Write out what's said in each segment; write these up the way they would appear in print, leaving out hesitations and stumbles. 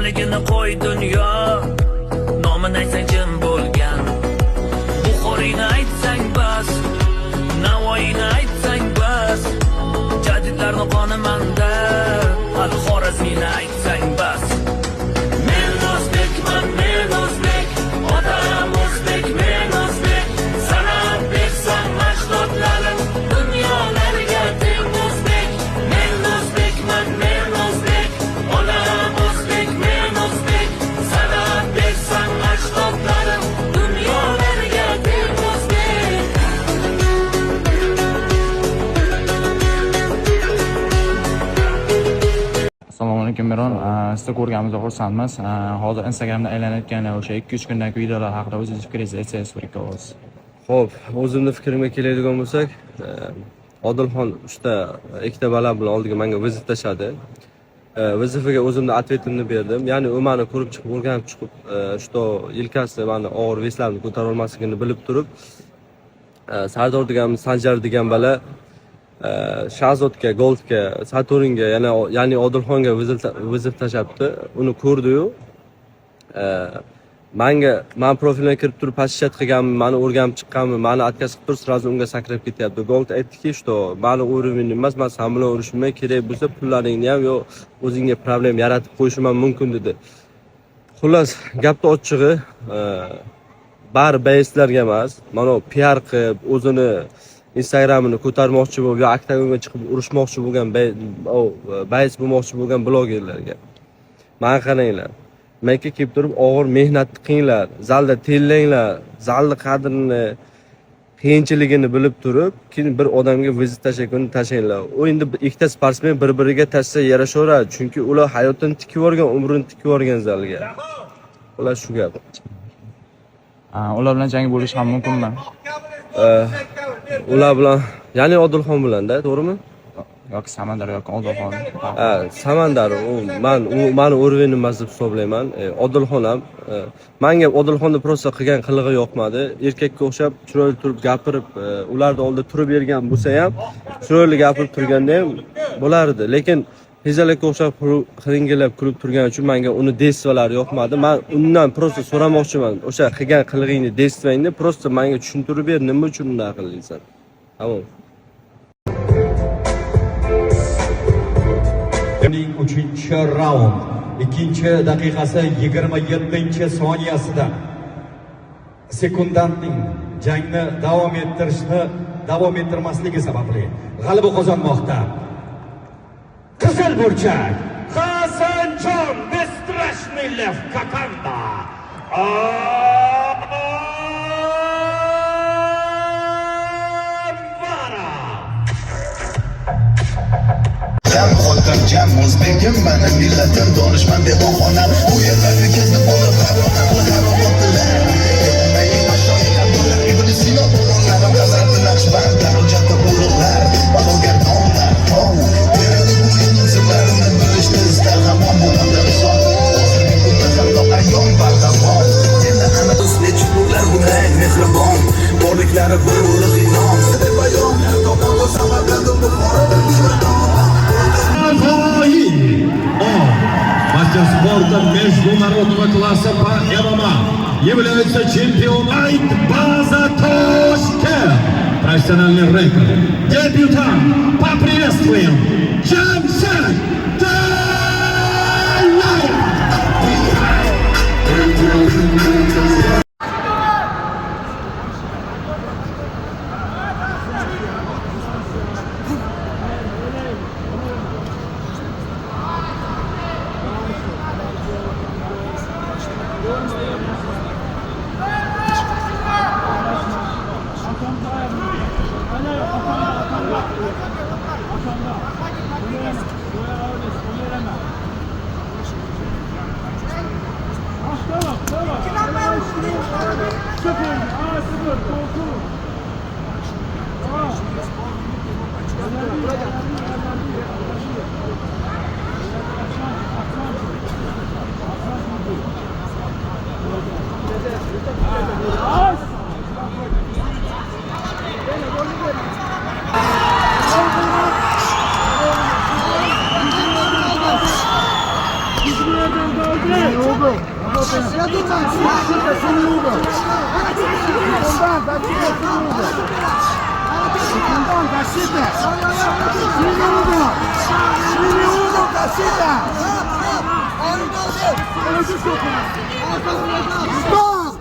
Kimligini qo'y dunyo, nomini aytsang jim bo'lgan. Buxoriyni aytsang bas, Navoiyni aytsang bas, jadidlarni qoni manda, Al-Xorazmiyni aytsang bas. Men o'zbekman, men o'zbek, otam o'zbek, men o'zbek. Sanab bersam ajdodlarim, dunyolarga teng o'zbek. Men o'zbekman, men o'zbek, onam o'zbek, men o'zbek. Sanab bersam ajdodlarim, dunyolarga teng o'zbek. Assalomu alaykum, Miron. Sizni ko'rganimizda xursandmiz. Hozir Instagramda aylanayotgan o'sha 2-3 kundagi videolar haqida o'zingiz fikringizni aytsangiz, bir ovoz. Xo'p, o'zimni fikrimga keladigan bo'lsak, Odilxon uchta, ikkita bala bilan oldiga menga вызов tashladi. Вызов iga o'zimni ответ imni berdim. Ya'ni u meni ko'rib chiqib, o'rganib chiqib, что yelkasi mani og'ir вес larni ko'tara olmasligini bilib turib, Sardor degan, Sanjar degan bala Shahzodga, Goldga, Saturinga, yana ya'ni Odilxonga вызов tashlabdi. Uni ko'rdi-yu, manga man profilimga kirib turib посещать qilganmi, mani o'rganib chiqqanmi, mani отказ qilib turib сразу unga sakrab ketyapti. Gold aytdiki, что mani уровень emas, man san bilan urushmay, kerak bo'lsa pullaringni ham yo o'zingga problem yaratib qo'yishim ham mumkin dedi. Xullas, gapni ochig'i, bari боец larga emas, mana piar qilib, o'zini Instagramini ko'tarmoqchi bo'lib yo oktagonga chiqib urushmoqchi bo'lgan боец bo'lmoqchi bo'lgan blogerlarga. Mana qaranglar. Menga kelib turib og'ir mehnat qilinglar, zalda terlanglar, zalni qadrini, qiyinchiligini bilib turib, keyin bir odamga вызов tashlaguni tashlanglar. U endi ikkita sportsmen bir-biriga tashlasa yarashaveradi, chunki ular hayotini tikib yuborgan, umrini tikib yuborgan zalga. Xullas, shu gap. Ular bilan jang bo'lishi ham mumkinmi? Ular bilan, ya'ni Odilxon bilan-da, to'g'rimi? Yoki Samandar yoki Odilxon. Ha, Samandar u man u mani уровень im emas deb hisoblayman. Odilxon ham manga Odilxonni просто qilgan qilig'i yoqmadi. Erkakka o'xshab chiroyli turib gapirib, ularni oldida turib bergan bo'lsa ham, chiroyli gapirib turganda ham bo'lardi. Lekin hezalakka o'xshab hiringillab kulib turgani uchun menga uni действия lari yoqmadi. Man undan просто so'ramoqchiman. O'sha qilgan qilig'ingni, действия ngni просто menga tushuntirib ber, nima uchun unday qilding? Tamom. Uning uchinchi raund ikkinchi daqiqasi 27-soniyasida sekundantning jangni davom ettirishni davom ettirmasligi sababli g'alaba qozonmoqda. Qizil burchak, Hasanjon Бесстрашный Лев Kakanda. Anvarov. Jam xotirjam o'zbegim, mani millatim, donishmand devonxonam. Bu yerlarni kezdim bo'lib harom. Ibn Sino to'ronlarim, Hazrati Naqshband, darajati ulug'lar, balogardonlar. Bu sirlarini bilishni istar hamon bu inson. Hozirgi kunda hatto ayon bardavom. Endi ana necha ular bunday mehribon, borliklari bir ulug' inom. Bepayon tomonda Samarqand, Buxoroda. Navoiy. Он мастер спорта международного класса по ММА, является чемпионом База Ташкент. Профессиональный рекорд. Дебютант. Поприветствуем Джамшед Талаев. угол. Работаем. Защита, синий угол. Секундант, защита, синий угол. Секундант, защита. Синий угол. Синий угол, защита. Стоп!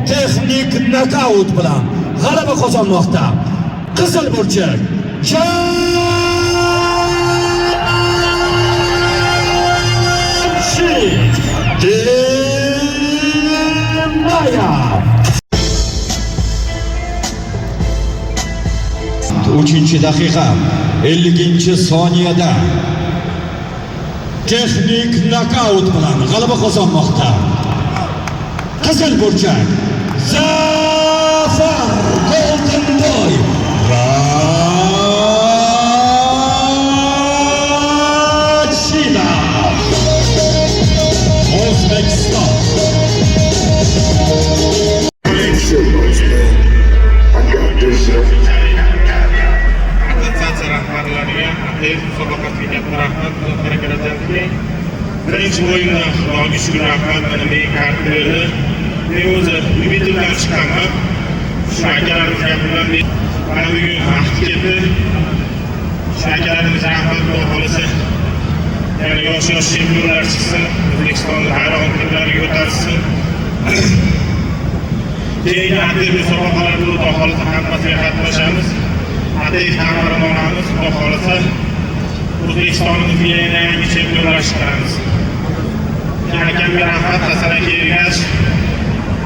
Texnik nokaut bilan g'alaba qozonmoqda. Qizil burchak Jamshid Jemayev. 3-daqiqa 50-soniyada texnik nokaut bilan g'alaba qozonmoqda. Qizil burchak Zafar Golden Boy Rashidov, O'zbekiston. Assotsiatsiya rahbarlariga, ATF musobaqasiga katta rahmat, baraka bersin. Birinchi o'yinda Xudoga shukur, rahmat, mana menga karta berdi. Men o'zi любитель dan chiqqanman. Shu akalarimiz bilan mana bugun vaqt keldi. Shu akalarimiz rahmat, Xudo xohlasa. Yana yosh-yosh chempionlar chiqsin, O'zbekistonni bayrog'ini tepalarga ko'tarsin. Keyingi ATF musobaqalarida Xudo xohlasa hammasiga qatnashamiz. ATF kamarini olamiz, Xudo xohlasa O'zbekistonimizga yana yangi chempionlar chiqaramiz. Akamga rahmat, Hasan aka Ergash,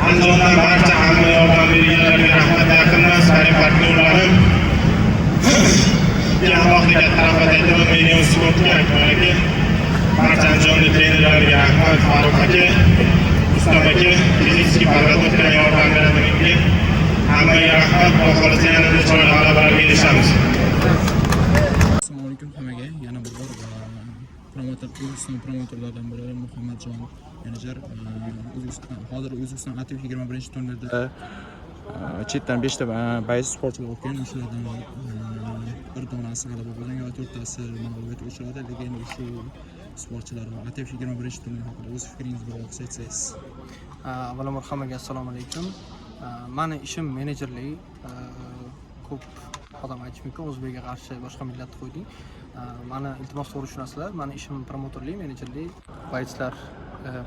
Andijondan barcha hamma yordam berganlarga rahmat, yaqindan sparring partnyorlarim. Alohida katta rahmat aytaman Million Sportga, Akmal aka, barcha Andijonda trenerlarga rahmat, Farruh aka, Rustam aka, физический подготовка yordam beradi menga. Hammaga rahmat, Xudo xohlasa yanada chiroyli g'alabalarga erishamiz. Assalomu alaykum hammaga. Yana bir bor promotor, O'zbekiston promotorlaridan biri Muhammadjon menejer O'zbekiston, hozir O'zbekiston ATF 21 turnirda chetdan 5 ta боец sportchilar o'tgan, o'shalardan bir donasi g'alaba qozongan va to'rttasi mag'lubiyatga uchradi. Lekin shu sportchilar va ATF 21 turnir haqida o'z fikringizni bir olib aytsangiz. Avvalambor hammaga assalomu alaykum. Mani ishim menejerlik. Ko'p odam aytishi mumkin, o'zbekga qarshi boshqa millatni qo'yding. Mani iltimos to'g'ri tushunasizlar. Mani ishim promotorlik, menejerlik. Боец lar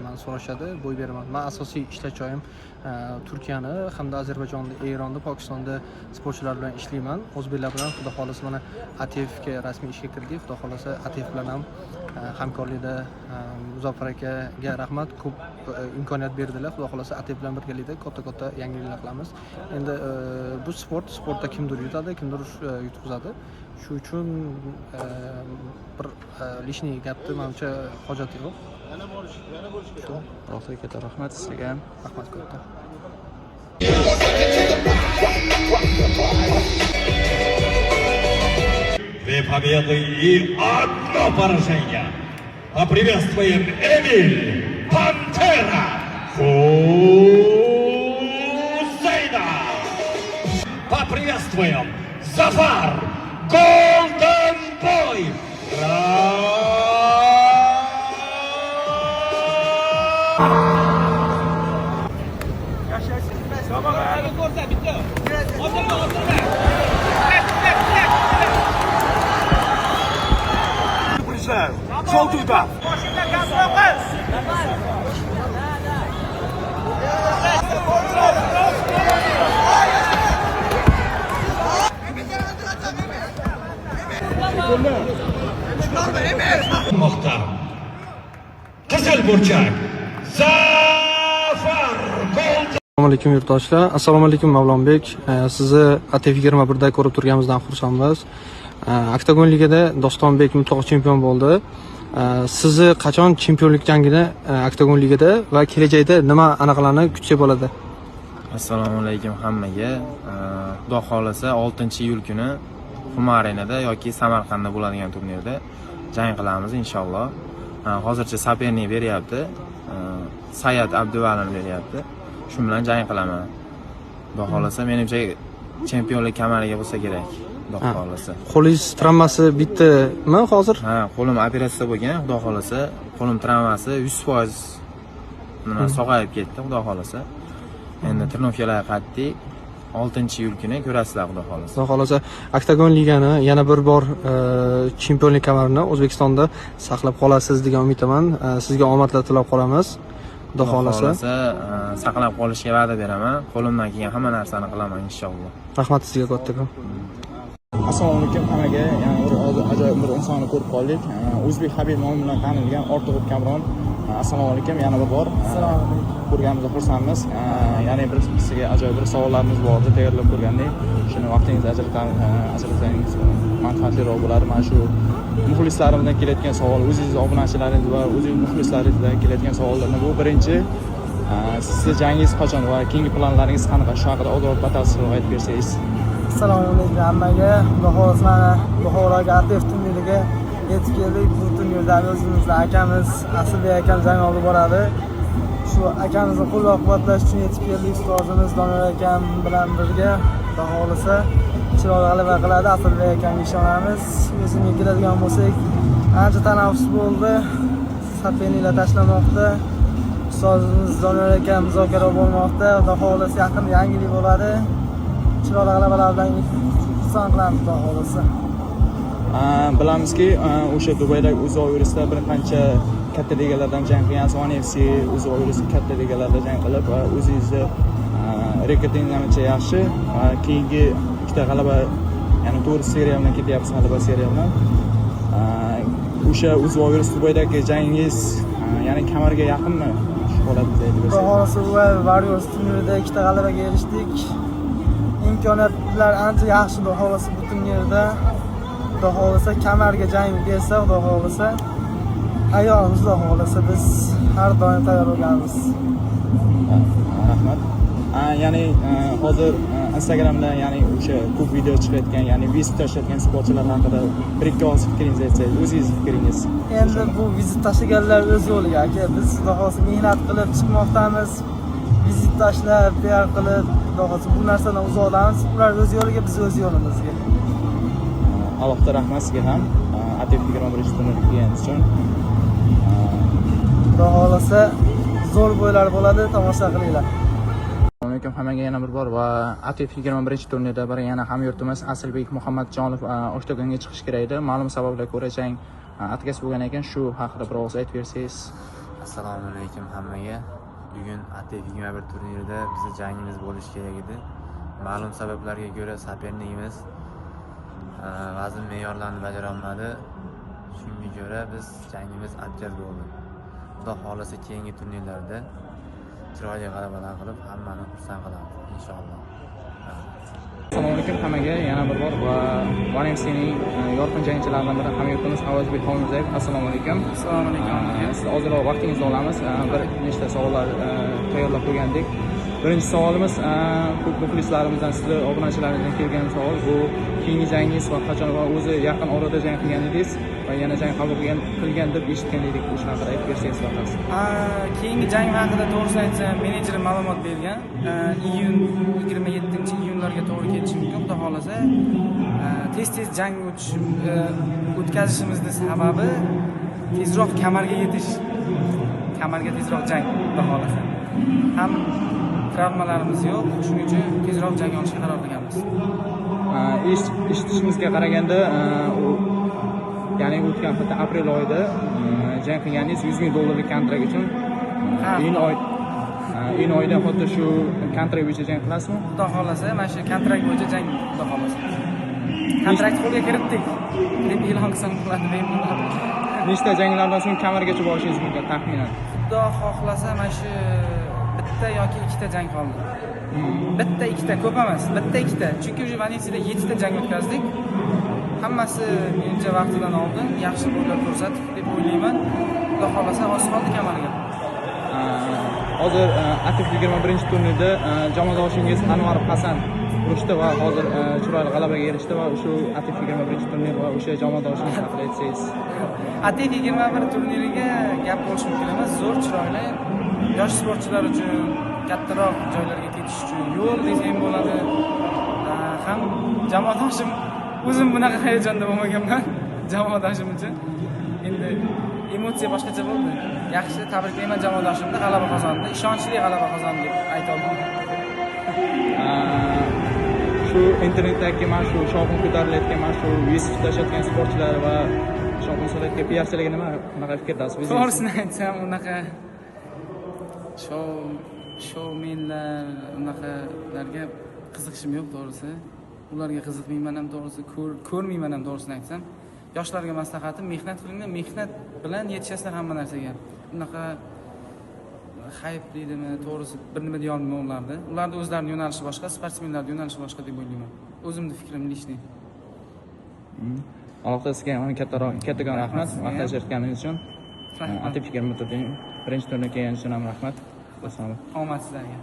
mani so'rashadi, бой beraman. Man asosiy ishlash joyim Turkiyani hamda Ozarbayjonda, Eronda, Pokistonda sportchilar bilan ishlayman. O'zbeklar bilan Xudo xohlasa mana ATFga rasmiy ishga kirdik. Xudo xohlasa ATF bilan ham hamkorlikda Muzaffar akaga rahmat, ko'p imkoniyat berdilar. Xudo xohlasa ATF bilan birgalikda katta-katta yangiliklar qilamiz. Endi bu sport, sportda kimdir yutadi, kimdir yutqizadi. Shu uchun bir лишний gapni manimcha hojati yo'q. Allohga katta rahmat sizga ham. Rahmat katta. Две победы и одно поражение. Поприветствуем Эмиль Пантера Хусейна. Поприветствуем Зафар Голден Бой. Желтую дав. Moqda. Qizil burchak Zafar Golden Assalomu alaykum, yurtdoshlar. Assalomu alaykum, Mavlonbek. Sizni ATF 21 da ko'rib turganimizdan xursandmiz. Oktagon ligada Dostonbek mutlaq chempion bo'ldi. Sizni qachon chempionlik jangini Oktagon ligada va kelajakda nima aniqlarni kutsak bo'ladi? Assalomu alaykum hammaga. Xudo xohlasa 6-iyul kuni Humo Arenada yoki Samarqandda bo'ladigan turnirda jang qilamiz inshaalloh. Hozircha соперник beryapti. Sayat Abduvalini beryapti. Shu bilan jang qilaman. Xudo xohlasa, menimcha, chempionlik kamariga bo'lsa kerak. Xudo xohlasa. Qo'lingiz travmasi bitdimi hozir? Ha, qo'lim operatsiya bo'lgan, Xudo xohlasa, qo'lim travmasi 100% nima, sog'ayib ketdi, Xudo xohlasa. Endi тренировка lar qat'iy. 6-iyul kuni ko'rasizlar, Xudo xohlasa. Xudo xohlasa, Oktagon ligani yana bir bor chempionlik kamarini O'zbekistonda saqlab qolasiz degan umiddaman. Sizga omadlar tilab qolamiz. Xudo xohlasa. Xohlasa, saqlab qolishga va'da beraman. Qo'limdan kelgan hamma narsani qilaman, inshaalloh. Rahmat sizga kattakon. Assalomu alaykum hammaga. Yana bir hozir ajoyib bir insonni ko'rib qoldik. O'zbek Habib nomi bilan tanilgan Ortiqov Kamron. Assalomu alaykum yana bir bor. Assalomu alaykum. Ko'rganimizda xursandmiz. Ya'ni bir sizga ajoyib bir savollarimiz bor edi, tayyorlab ko'rgandik. Shuni vaqtingizni ajratsangiz manfaatliroq bo'lardi. Mana shu muxlislarimizdan kelayotgan savol, o'zingiz obunachilaringiz va o'zingiz muxlislaringizdan kelayotgan savollardan bu birinchi. Sizni jangingiz qachon va keyingi planlaringiz qanaqa? Shu haqida ozroq batafsilroq aytib bersangiz. Assalomu alaykum hammaga. Xudo xohlasa, mana Buxoroga ATF turniriga yetib keldik. Bu turnirda o'zimizni akamiz Asilbek akam jang olib boradi. Shu akamizni qo'llab-quvvatlash uchun yetib keldik ustozimiz Doniyor akam bilan birga. Xudo xohlasa, chiroyli g'alaba qiladi. Asilbek akamga ishonamiz. O'zimga keladigan bo'lsak, ancha tanaffus bo'ldi. Соперник lar tashlamoqda. Ustozimiz Doniyor akam muzokara bo'lmoqda. Xudo xohlasa, yaqin yangilik bo'ladi. Chiroyli g'alabalar bilan xursand qilamiz, Xudo xohlasa. Bilamizki, o'sha Dubaydagi Uzo Virusda bir qancha katta ligalardan jang qilgansiz, One FC, Uzo Virus katta ligalarda jang qilib va o'zingizni rekordingiz ancha yaxshi va keyingi ikkita g'alaba, ya'ni to'rt seriya bilan ketyapsiz, g'alaba seriya bilan. O'sha Uzo Virus Dubaydagi jangingiz, ya'ni kamarga yaqinmi? Shu holatni aytib Xudo bersangiz. xohlasa, Warriors turnirida ikkita g'alabaga erishdik. Imkoniyatlar ancha yaxshi, Xudo xohlasa, bu turnirda. Xudo xohlasa, kamarga jang bersa, Xudo xohlasa, tayyormiz, Xudo xohlasa, biz har doim tayyor bo'lganmiz. Rahmat. Ya'ni hozir Instagramda, ya'ni o'sha ko'p video chiqayotgan, ya'ni вызов tashlayotgan sportchilar haqida bir ikki og'iz fikringizni aytsangiz, o'zingiz fikringiz. Endi bu вызов tashlaganlar o'z yo'liga, aka. Biz, Xudo xohlasa, mehnat qilib chiqmoqdamiz. Вызов tashlab, piar qilib, Xudo xohlasa, bu narsadan uzoqdamiz. Ular o'z yo'liga, biz o'z yo'limizga. Alohida rahmat sizga ham ATF 21 turnirga kelganingiz uchun. Xudo xohlasa, zo'r бой lar bo'ladi, tomosha qilinglar. Assalomu alaykum hammaga yana bir bor va ATF 21 turnirda bir yana hamyurtimiz Asilbek Muhammadjonov oktagonga chiqishi kerak edi. Ma'lum sabablarga ko'ra jang отказ bo'lgan ekan. Shu haqida bir og'iz aytib bersangiz. Assalomu alaykum hammaga. Bugun ATF 21 turnirida bizni jangimiz bo'lishi kerak edi. Ma'lum sabablarga ko'ra соперник imiz vazn me'yorlarini bajara olmadi. Shunga ko'ra biz jangimiz отказ bo'ldi. Xudo xohlasa, keyingi turnirlarda chiroyli g'alabalar qilib, hammani xursand qilamiz, inshaalloh. Assalomu alaykum hammaga yana bir bor va One FCning yorqin jangchilaridan biri hamyurtimiz Avazbek Xolmirzayev. Assalomu alaykum. Assalomu alaykum. Siz ozroq vaqtingizni olamiz. Bir nechta savollar tayyorlab qo'ygandik. Birinchi savolimiz, ko'p muxlislarimizdan, sizni obunachilarimizdan kelgan savol bu keyingi jangingiz va qachon va o'zi yaqin orada jang qilgan edingiz va yana jang qabul qilgan deb eshitgan edik. O'sha haqida aytib bersangiz batafsil. Keyingi jang haqida to'g'risini aytsam, menejerim ma'lumot bergan. Iyun, 27-iyunlarga to'g'ri kelishi mumkin, Xudo xohlasa. Tez tez jang o'tkazishimizni sababi tezroq kamarga yetish, kamarga tezroq jang, Xudo xohlasa. Ham travmalarimiz yo'q, shuning uchun tezroq jang olishga qaror qilganmiz. Eshitishimizga qaraganda, ya'ni o'tgan hafta aprel oyida jang qilganingiz 100 ming dollarlik kontrakt uchun. Ha. Iyun oyida xuddi shu kontrakt bo'yicha jang qilasizmi? Xudo xohlasa, mana shu kontrakt bo'yicha jang, Xudo xohlasa. Kontrakt qo'lga kiritdik deb e'lon qilsam bo'ladi bemalol. Nechta janglardan so'ng kamargacha borishingiz mumkin taxminan? Xudo xohlasa, mana shu bitta yoki ikkita jang qoldi. Bitta, ikkita, ko'p emas, bitta, ikkita. Chunki уже Venetsiyada yettita jang o'tkazdik. Hammasi menimcha vaqtidan oldin yaxshi бой lar ko'rsatdik deb o'ylayman. Xudo xohlasa, oz qoldi kamarga. Hozir ATF 21 turnirda jamoadoshingiz Anvar Hasan urushdi va hozir chiroyli g'alabaga erishdi va shu ATF 21 turnir va o'sha jamoadoshingiz haqida aytsangiz. ATF 21 turniriga Gap bo'lishi mumkin emas. Zo'r, chiroyli. Yosh sportchilar uchun kattaroq joylarga ketish uchun yo'l desak bo'ladi. Ham jamoadoshim, o'zim bunaqa hayajonda bo'lmaganman jamoadoshim uchun. Endi emotsiya boshqacha bo'ldi. Yaxshi, tabriklayman jamoadoshimni, g'alaba qozondi. Ishonchli g'alaba qozondi deb ayta olaman. Shu internetdagi mana shu shovqin ko'tarilayotgan, mana shu вызов tashlayotgan sportchilar va shovqin solayotgan piarchilarga nima, qanaqa fikrdasiz? To'g'risini aytsam, unaqa shoumenlar, unaqalarga qiziqishim yo'q, to'g'risi. Ularga qiziqmayman ham, to'g'risi, ko'rmayman ham, to'g'risini aytsam. Yoshlarga maslahatim: mehnat qilinglar, mehnat bilan yetishasizlar hamma narsaga. Unaqa хайп deydimi, to'g'risi, bir nima deya olmayman ularni. Ularni o'zlarini yo'nalishi boshqa, sportsmenlarni yo'nalishi boshqa deb o'ylayman. O'zimni fikrim, личный. Allohga sizga ham kattaroq, kattakon rahmat vaqt ajratganingiz uchun. Rahmat. ATF 21 birinchi turnirga kelganingiz uchun ham rahmat. Assalomu Omad sizlarga.